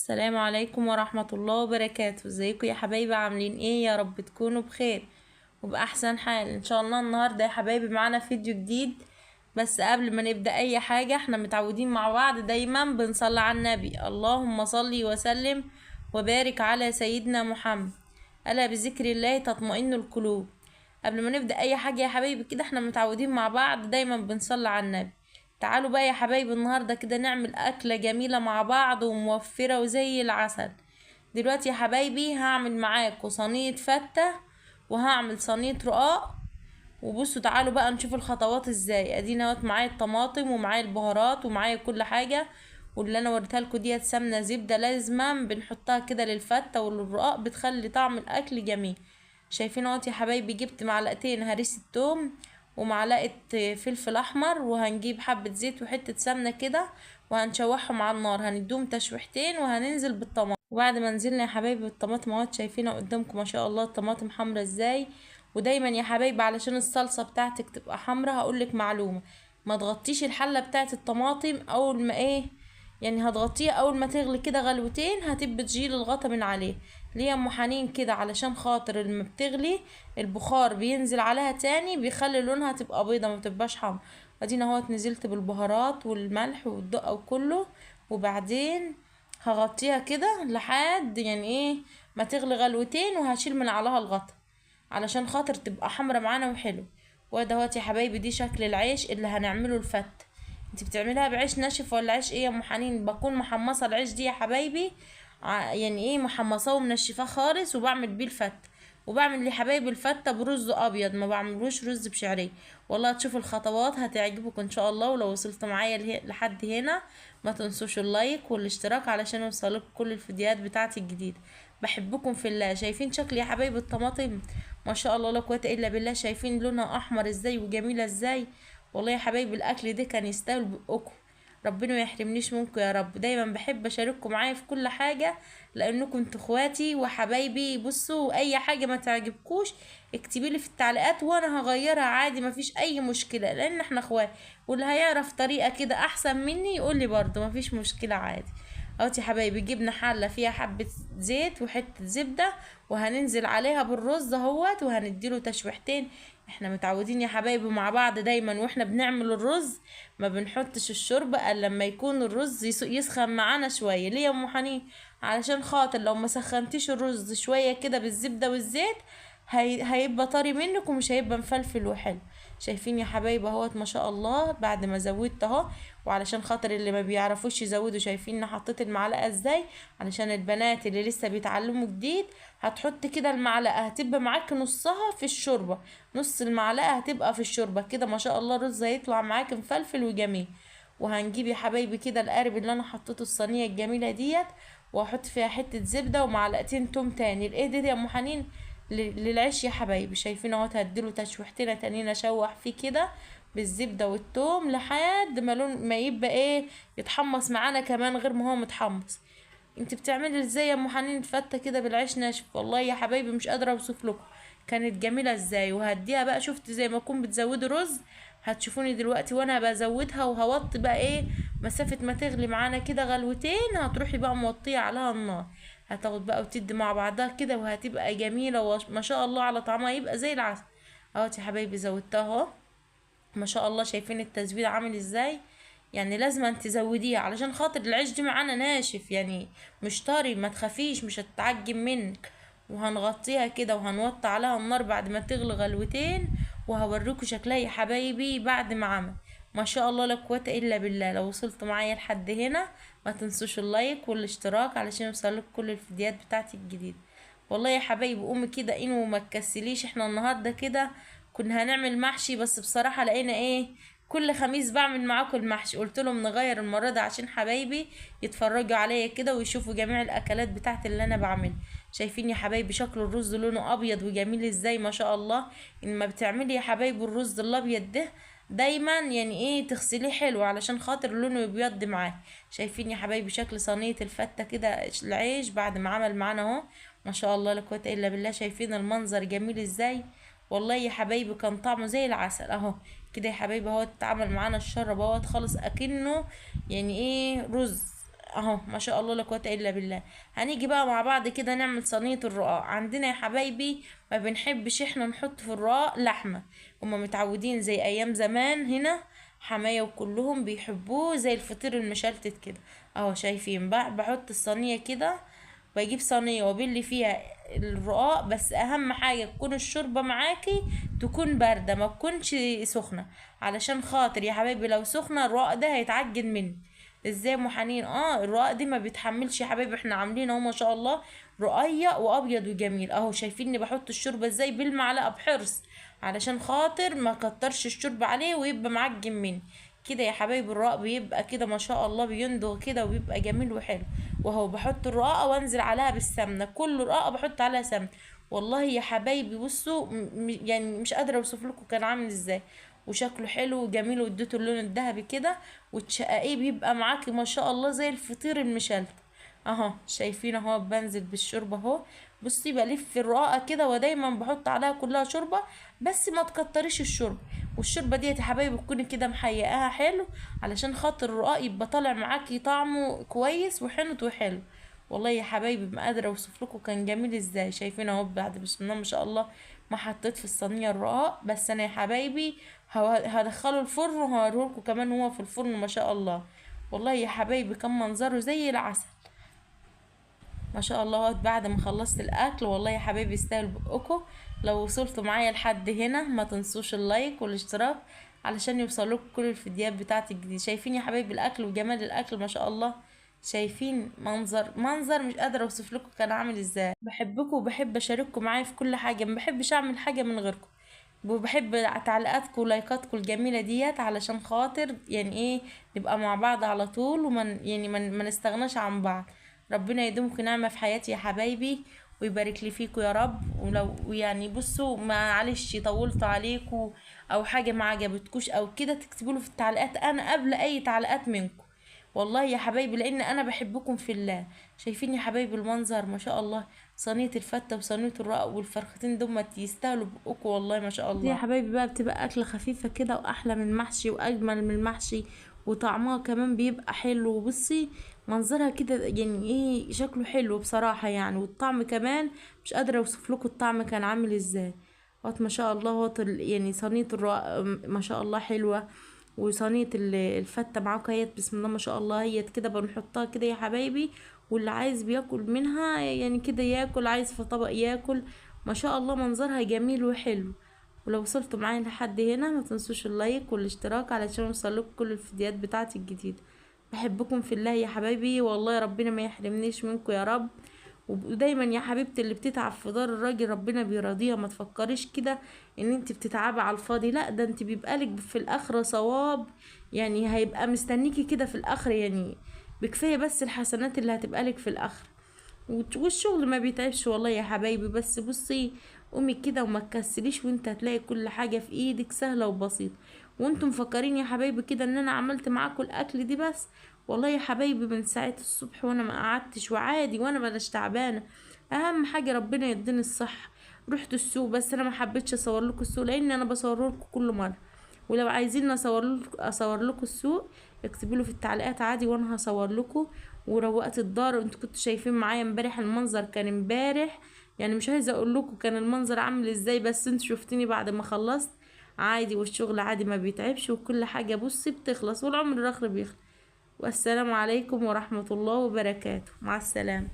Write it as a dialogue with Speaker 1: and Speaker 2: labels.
Speaker 1: السلام عليكم ورحمة الله وبركاته. ازيكم يا حبايبي؟ عاملين ايه؟ يا رب تكونوا بخير وبأحسن حال ان شاء الله. النهاردة يا حبايبي معانا فيديو جديد، بس قبل ما نبدأ اي حاجة احنا متعودين مع بعض دايما بنصلي على النبي. اللهم صلي وسلم وبارك على سيدنا محمد. ألا بذكر الله تطمئن القلوب. قبل ما نبدأ اي حاجة يا حبايبي كده احنا متعودين مع بعض دايما بنصلي على النبي. تعالوا بقى يا حبايبي النهاردة كده نعمل أكلة جميلة مع بعض وموفرة وزي العسل. دلوقتي يا حبايبي هعمل معاكم صينية فتة وهعمل صينية رقاق. وبصوا تعالوا بقى نشوف الخطوات ازاي. ادينا اهوت معايا الطماطم ومعايا البهارات ومعايا كل حاجة، واللي انا وريتها لكم ديت سمنة زبدة لازما بنحطها كده للفتة وللرقاق، بتخلي طعم الاكل جميل. شايفين اهوت يا حبايبي جبت معلقتين هريسة توم ومعلقة فلفل احمر، وهنجيب حبة زيت وحتة سمنة كده وهنشوحهم على النار، هندوم تشويحتين وهننزل بالطماطم. وبعد ما نزلنا يا حبايبي بالطماطم اهوت شايفينها قدامكم ما شاء الله الطماطم حمرا ازاي. ودايما يا حبايبي علشان الصلصة بتاعتك تبقى حمرا هقولك معلومة، ما تغطيش الحلة بتاعت الطماطم اول ما ايه، يعني هتغطيها اول ما تغلي كده غلوتين هتبقى تشيل الغطا من عليه. ليه يا ام حنين كده؟ علشان خاطر لما بتغلي البخار بينزل عليها تاني بيخلي لونها تبقى بيضة ما بتبقاش حمرا. ادينا اهوت نزلت بالبهارات والملح والدقه وكله، وبعدين هغطيها كده لحد يعني ايه ما تغلي غلوتين، وهشيل من عليها الغطا علشان خاطر تبقى حمرا معانا وحلو. وده اهوت يا حبايبي دي شكل العيش اللي هنعمله الفته. انت بتعمليها بعيش ناشف ولا عيش ايه يا ام حنين؟ بكون محمصه العيش دي يا حبايبي، يعني ايه محمصاه ومنشفاه خالص، وبعمل بيه الفته. وبعمل لحبايبي الفته برز ابيض، ما بعملوش رز بشعريه. والله تشوفوا الخطوات هتعجبكم ان شاء الله. ولو وصلت معايا لحد هنا ما تنسوش ال like والاشتراك علشان يوصلكم كل الفيديوهات بتاعتي الجديدة. بحبكم في الله. شايفين شكل يا حبايبي الطماطم ما شاء الله لا قوة الا بالله، شايفين لونها احمر ازاي وجميلة ازاي. والله يا حبايبي الاكل ده كان يستاهل بقكم، ربنا ما يحرمنيش منكم يا رب. دايما بحب اشارككم معايا في كل حاجة لانكم انتوا اخواتي وحبايبي. بصوا اي حاجة ما تعجبكوش اكتبي لي في التعليقات وانا هغيرها عادي، ما فيش اي مشكلة، لان احنا اخوات. واللي هيعرف طريقه كده احسن مني يقول لي برده، ما فيش مشكلة عادي. اهوت يا حبايبي جبنا حله فيها حبه زيت وحتة زبدة، وهننزل عليها بالرز اهوت وهنديله تشويحتين. احنا متعودين يا حبايبي مع بعض دايما واحنا بنعمل الرز ما بنحطش الشوربة الا لما يكون الرز يسخن معانا شوية. ليه يا ام حنين؟ علشان خاطر لو ما سخنتيش الرز شوية كده بالزبده والزيت هيبقى طري منك ومش هيبقى مفلفل وحلو. شايفين يا حبايبي اهوت ما شاء الله بعد ما زودت اهو. وعلشان خاطر اللي ما بيعرفوش يزودوا شايفين انا حطيت المعلقة ازاي، علشان البنات اللي لسه بيتعلموا جديد هتحط كده المعلقة هتبقى معاك نصها في الشوربة، نص المعلقة هتبقى في الشوربة كده ما شاء الله الرز هيطلع معاك مفلفل وجميل. وهنجيب يا حبايبي كده القارب اللي انا حطيته الصينية الجميلة ديت، واحط فيها حتة زبدة ومعلقتين توم تاني. الايه دي يا ام حنين؟ للعيش يا حبايبي. شايفين اهوت هديله تشويحتين تانيين اشوح فيه كده بالزبده والثوم لحد ما لون ما يبقى ايه يتحمص معانا كمان غير ما هو متحمص. انت بتعملي ازاي يا ام حنين الفته كده بالعيش ناشف؟ والله يا حبايبي مش قادرة اوصف لكم كانت جميلة ازاي. وهديها بقى شفت زي ما اكون بتزودي رز، هتشوفوني دلوقتي وانا بزودها. وهوطي بقى ايه مسافة ما تغلي معانا كده غلوتين هتروحي بقى موطيه عليها النار، هتاخد بقى وتدي مع بعضها كده وهتبقى جميلة وما شاء الله على طعمها يبقى زي العسل. اهوت يا حبايبي زودتها اهو ما شاء الله. شايفين التزويد عامل ازاي؟ يعني لازم تزوديها علشان خاطر العيش دي معانا ناشف يعني مش طري، ما تخافيش مش هتتعجن منك. وهنغطيها كده وهنوطي عليها النار بعد ما تغلي غلوتين، وهوريكم شكلها يا حبايبي بعد ما عمل ما شاء الله لا قوة الا بالله. لو وصلت معايا لحد هنا ما تنسوش ال like والاشتراك علشان يوصلكم كل الفيديوهات بتاعتي الجديدة. والله يا حبايبي قومي كده انو وما تكسليش. احنا النهارده كده كنا هنعمل محشي، بس بصراحة لقينا ايه كل خميس بعمل معاكم المحشي، قلت لهم نغير المرة دي عشان حبايبي يتفرجوا عليا كده ويشوفوا جميع الاكلات بتاعتي اللي انا بعملها. شايفين يا حبايبي شكل الرز لونه ابيض وجميل ازاي ما شاء الله. اما بتعملي يا حبايبي الرز الابيض ده دايما يعني ايه تغسليه حلو علشان خاطر لونه يبيض معاه. شايفين يا حبايبي شكل صينية الفته كده العيش بعد ما عمل معانا اهو ما شاء الله لا قوة الا بالله. شايفين المنظر جميل ازاي؟ والله يا حبايبي كان طعمه زي العسل اهو كده يا حبايبي اهو. اتعمل معانا الشرب اهوت خالص اكنه يعني ايه رز اهو ما شاء الله لا قوة الا بالله. هنيجي بقى مع بعض كده نعمل صينية الرقاق. عندنا يا حبايبي ما بنحبش احنا نحط في الرقاق لحمه، هما متعودين زي ايام زمان هنا حماية وكلهم بيحبوه زي الفطير المشلتت كده اهو. شايفين بقى بحط الصينية كده، بجيب صينية وابل فيها الرقاق، بس اهم حاجة تكون الشوربة معاكي تكون باردة ما تكونش سخنة، علشان خاطر يا حبايبي لو سخنة الرقاق ده هيتعجن مني. ازاي ام حنين؟ الرقاق دي ما بيتحملش يا حبايبي، احنا عاملين اهو ما شاء الله رقيق وابيض وجميل اهو. شايفيني بحط الشوربة ازاي بالمعلقه بحرص علشان خاطر ما كترش الشوربة عليه ويبقى معجن مني كده يا حبايبي. الرقاق بيبقى كده ما شاء الله بيندغ كده وبيبقى جميل وحلو. وهو بحط الرقاقه وانزل عليها بالسمنه، كل رقاقه بحط عليها سمنه. والله يا حبايبي بصوا يعني مش قادرة اوصف لكم كان عامل ازاي، وشكله حلو وجميل، واديته اللون الذهبي كده وتشققيه بيبقى معاكي ما شاء الله زي الفطير المشلت اهو. شايفين اهو بنزل بالشوربه اهو. بصي بلف الرقاقه كده ودايما بحط عليها كلها شوربة، بس ما تكتريش الشوربة. والشوربه ديت يا حبايبي تكوني كده محيقاها حلو علشان خاطر الرقاق يبقى طالع معاكي طعمه كويس وحنط وحلو. والله يا حبايبي ما قادرة اوصف لكم كان جميل ازاي. شايفين اهو بعد بسم الله ما شاء الله ما حطيت في الصينية الرقاق، بس انا يا حبايبي هدخله الفرن وهوريه لكم كمان هو في الفرن ما شاء الله. والله يا حبايبي كان منظره زي العسل ما شاء الله. بعد ما خلصت الاكل والله يا حبايبي يستاهل بقكم. لو وصلتوا معايا لحد هنا ما تنسوش ال like والاشتراك علشان يوصلوكم كل الفيديوهات بتاعتي الجديدة. شايفين يا حبايبي الاكل وجمال الاكل ما شاء الله، شايفين منظر مش قادرة اوصف لكم كان عامل ازاي. بحبكم وبحب اشارككم معايا في كل حاجة، ما بحبش اعمل حاجة من غيركم، وبحب تعليقاتكم ولايكاتكم الجميلة ديت علشان خاطر يعني ايه نبقى مع بعض على طول، وما يعني ما نستغناش عن بعض. ربنا يدومكم نعمه في حياتي يا حبايبي ويبارك لي فيكم يا رب. ولو يعني بصوا معلش طولت عليكم او حاجة ما عجبتكوش او كده تكتبوا له في التعليقات، انا قبل اي تعليقات منكم والله يا حبايبي، لان انا بحبكم في الله. شايفين يا حبايبي المنظر ما شاء الله، صينية الفته وصينيه الرقاق والفرختين دول يستاهلوا بقكم والله ما شاء الله. دي يا حبايبي بقى بتبقى اكله خفيفة كده واحلى من المحشي واجمل من المحشي، وطعمها كمان بيبقى حلو. بصي منظرها كده يعني ايه شكله حلو بصراحة يعني، والطعم كمان مش قادرة اوصف لكم الطعم كان عامل ازاي. وقت ما شاء الله وقت يعني صينية الرقاق ما شاء الله حلوة، وصينيه الفته معاكم اهيت بسم الله ما شاء الله. هيت كده بنحطها كده يا حبايبي، واللي عايز بياكل منها يعني كده ياكل، عايز في طبق ياكل. ما شاء الله منظرها جميل وحلو. ولو وصلتوا معايا لحد هنا ما تنسوش ال like والاشتراك علشان يوصلكم كل الفيديوهات بتاعتي الجديدة. بحبكم في الله يا حبايبي، والله ربنا ما يحرمنيش منكم يا رب. ودايما يا حبيبتي اللي بتتعب في دار الراجل ربنا بيراضيها، ما تفكريش كده ان انت بتتعبي على الفاضي، لا ده انت بيبقى لك في الاخرة ثواب، يعني هيبقى مستنيكي كده في الاخرة، يعني بكفايه بس الحسنات اللي هتبقى لك في الاخرة. والشغل ما بيتعبش والله يا حبايبي، بس بصي قومي كده وما تكسليش وانت هتلاقي كل حاجة في ايدك سهلة وبسيطة. وانتم مفكرين يا حبايبي كده ان انا عملت معاكم الاكل دي بس، والله يا حبايبي من ساعة الصبح وانا ما قعدتش وعادي وانا ماناش تعبانة. اهم حاجة ربنا يديني الصحة. رحت السوق بس انا ما حبيتش اصور لكم السوق لان انا بصور لكم كل مرة، ولو عايزين اصور لكم السوق اكتبوا له في التعليقات عادي وانا هصور لكم. وروقت الدار، وانتوا كنتوا شايفين معايا امبارح المنظر كان امبارح، يعني مش عايزه اقول لكم كان المنظر عامل ازاي، بس انتوا شفتيني بعد ما خلصت عادي، والشغل عادي ما بيتعبش، وكل حاجة بصي بتخلص، والعمر الاخر بيخلص. والسلام عليكم ورحمة الله وبركاته، مع السلامة.